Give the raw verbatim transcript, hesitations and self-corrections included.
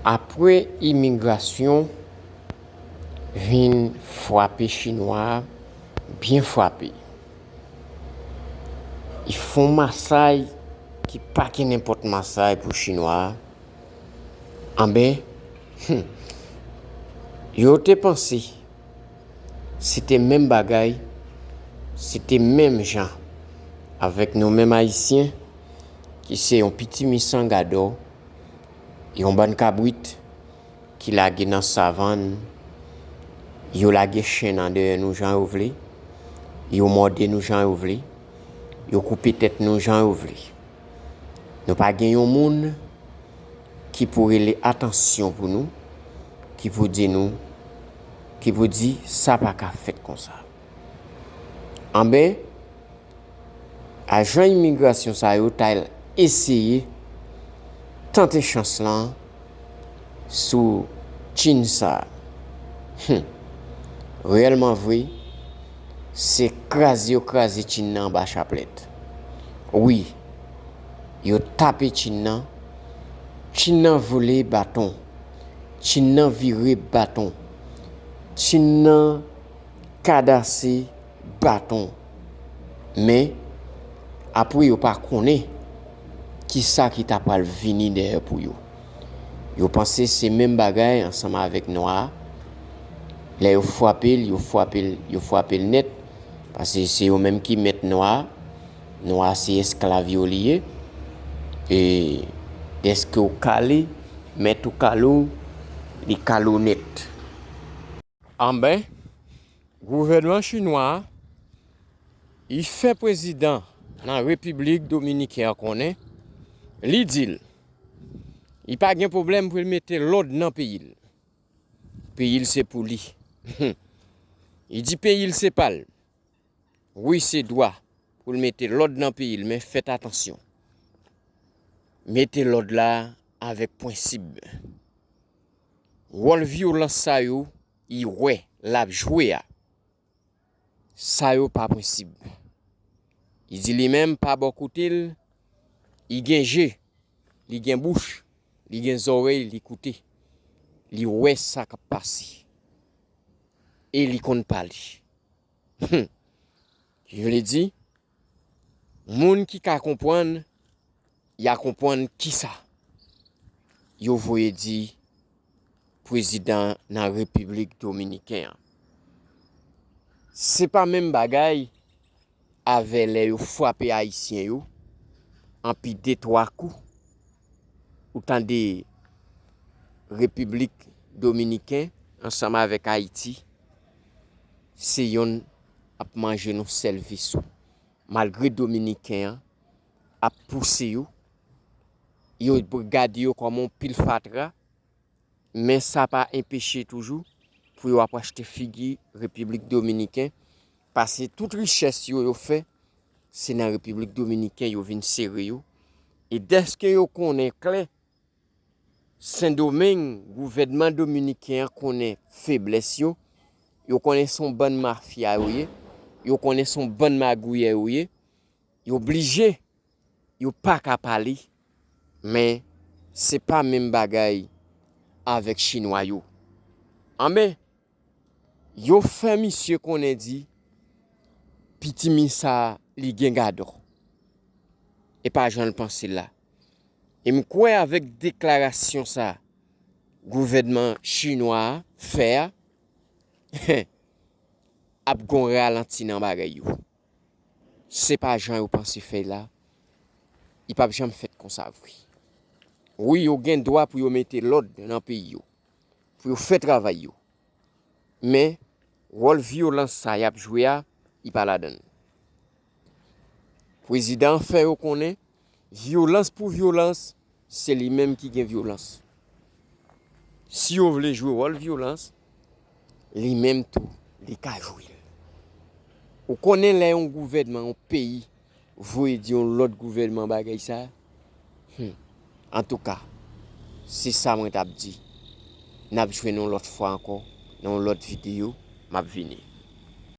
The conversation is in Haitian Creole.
Apre imigrasyon vin frape chinwa a, byen frape. Li fè yon masay ki pa gen nenpòt masay pou chinwa a. Anben, hmm, yo te panse se te menm bagay, se te menm jan avèk nou menm Ayisyen, ki se yon piti misan gadò, yon bann kabrit ki lage nan savann, yo lage chen nan dèyè nou jan yo vle, yo mòde nou jan yo vle, yo koupe tèt nou jan yo vle. Nou pa gen yon moun ki pou rele atansyon pou nou, ki pou di nou, ki pou di sa pa ka fèt konsa. Anben, ajan imigrasyon sa yo t al eseye tante chans lan sou Chin sa. Hum. Reyèlman vre, se kraze yo kraze Chin nan anba chaplèt. Wi, yo tape Chin nan. Chin nan vole baton. Chin nan vire baton. Chin nan kadase baton. Men, apre yo pa konnen kisa ki ta pral vini dèyè pou yo. Yo panse se menm bagay ansanm avèk nwa a. Lè yo frape l, yo frape l, yo frape l nèt. Paske se yo menm ki mèt nwa a. Nwa a se esklav yo li ye. E dèske w kale, mèt ou kale w, li kale w nèt. Anben, gouvènman chinwa a, li fè prezidan nan Repiblik Dominiken an konnen, li di l, li pa gen pwoblèm pou l mete lòd nan peyi l. Peyi l se pou li. Li di peyi l se pa l. Wi, se dwa pou l mete lòd nan peyi l, men fèt atansyon. Mete lòd la avèk prensip. Wòl vyolans sa yo, li wè l ap jwe a, sa yo pa prensip. Li di li menm pa bò kote l, li gen je, li gen bouch, li gen zòrèy, li koute. Li wè sa k ap pase. E li konn pale. Hum. Ki vle di, moun ki ka konprann, y a konprann kisa yo voye di prezidan nan Repiblik Dominiken an. Se pa menm bagay avè lè yo frape Ayisyen yo, anpi de twa kou, ou tande Repiblik Dominiken ansanm avèk Ayiti, se yonn ap manje nou sèl vesou. Malgre Dominiken an ap pouse yo, yo gade yo kòm yon pil fatra, men sa pa enpeche toujou pou yo ap achte figi Repiblik Dominiken, paske tout richès yo yo fè, se nan Repiblik Dominiken yo vin sere yo. E dèske yo konnen klè, Sendomeng, gouvènman dominiken an konnen feblès yo, yo konnen se yon bann mafya yo ye, yo konnen se yon bann magouyè yo ye, yo blije, yo pa ka pale, men se pa menm bagay avèk chinwa yo. Anben, yo fè misye konnen di, piti mi sa li gen gadò. E pa jan l panse l la. E m kwè avèk deklarasyon sa gouvènman chinwa a fè a, ap gon ralanti nan bagay yo. Se pa jan yo panse fè l la, li p ap janm fèt konsa vre. Wi, yo gen dwa pou yo mete lòd nan peyi yo, pou yo fè travay yo. Men, wòl vyolans sa y ap jwe a, li pa ladan l. Prezidan an fè yo konnen, vyolans pou vyolans, se li menm ki gen vyolans. Si yo vle jwe wòl vyolans, li menm tou, li ka jwe l. Ou konnen lè yon gouvènman, yon peyi, voye di yon lòt gouvènman bagay sa, hmm, antouka, se sa mwen t ap di. N ap jwenn yon lòt fwa ankò, nan yon lòt videyo, m ap vini.